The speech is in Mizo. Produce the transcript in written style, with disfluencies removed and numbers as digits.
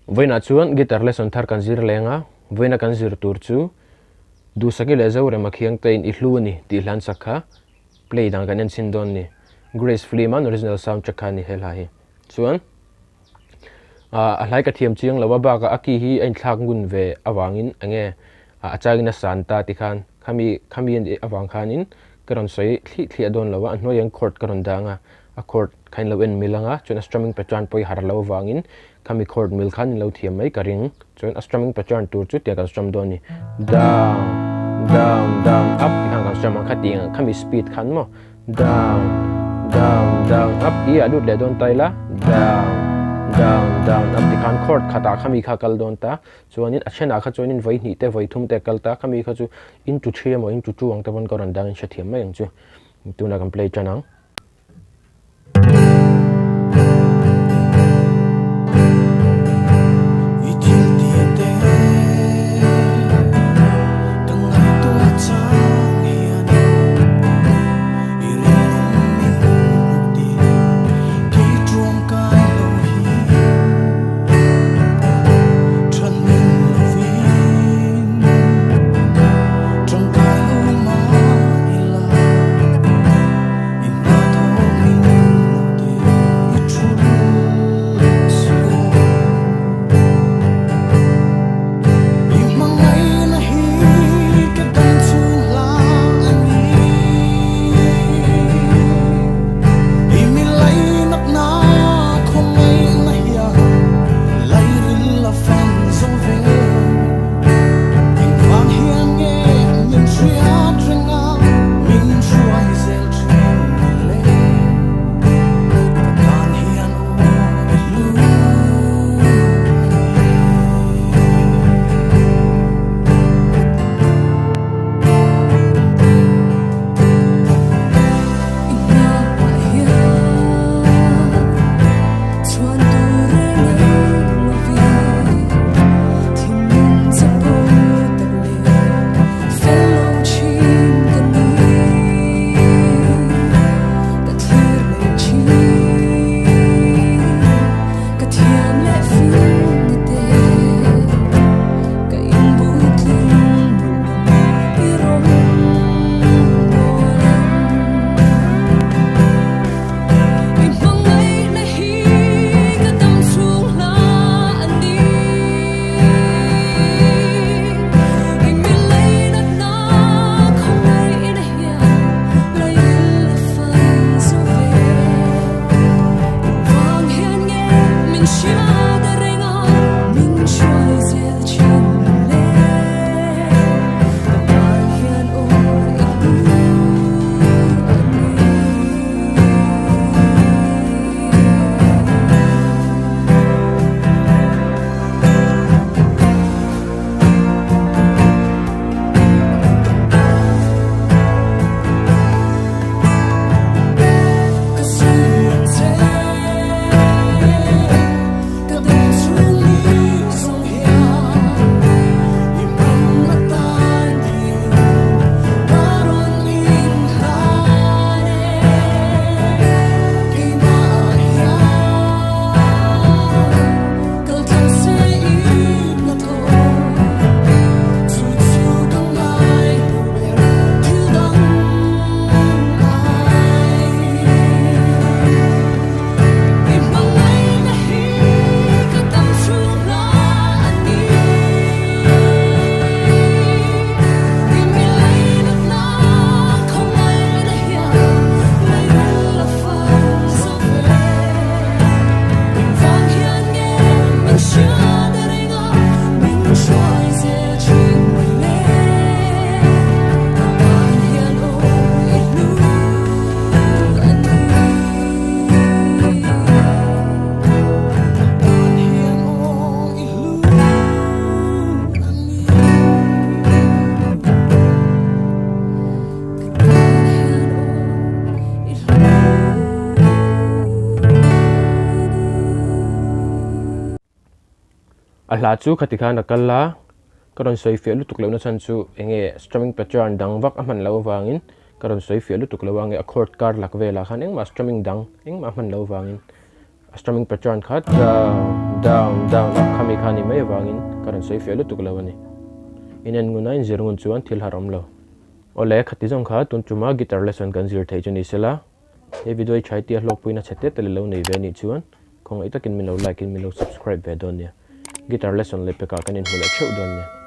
Vawiinah chuan guitar lesson thar kan zir leng a, vawiina kan zir tur chu Duhsaki leh Zorema Khiangte in i hlu a ni tih hlan sak kha play dan kan en chhin dawn ni. Grace film an original soundtrack kha a ni he hla hi. Chuan a hlai ka thiam chiang lo a bakah a key hi a inthlak ngun ve avangin enge a changin a san ta ti khan khami khami avang khanin ka rawn sawi thli thliah dawn lo a, a hnuaiah hian chord ka rawn dang a, a chord kha in lo en mil ang a, chuan a strumming pattern pawh i har lo avangin khami chord mil khan in lo thiam mai ka ring, chuan a strumming pattern tur chu tiang kan strum dawn a ni, down down down up ti khan kan strum ang kha tiang khami speed khan maw down down down up i ah lut leh dawn ta ila down down down up ti khan chord khatah khami kha kal dawn ta. Chuanin a thenah kha chuanin vawi hnih te vawi thum te a kal ta, khami kha chu into three emaw into two ang te pawn ka rawn dang in hrethiam mai ang chu. Tunah kan play tan ang. I thil tih te ka ngaihtuah chang hian i rinawm i hmuh tih kei tawngkai lo hi. A hla chu khati khan a kal a, ka rawn sawi fiah lutuk lohna chhan chu enge strumming pattern dang vak a hman loh avangin ka rawn sawi fiah lutuk lo a, enge a chord kar lak velah khan engmah strumming dang engmah a hman loh avangin. A strumming pattern kha down, down, down a khami kha a ni mai avangin ka rawn sawi fiah lutuk lo a ni. In en ngun a inzir ngun chuan thil har awm lo. Awle, khati zawng kha tun tuma guitar lesson kan zir theih chu ni sela, he video hi tha tia hlawkpuina chhe te tel i lo nei ve anih chuan khawngaih takin min lo like in min lo subscribe ve dawn nia. Guitar lesson leh pekah kan inhmu leh theuh dawn nia.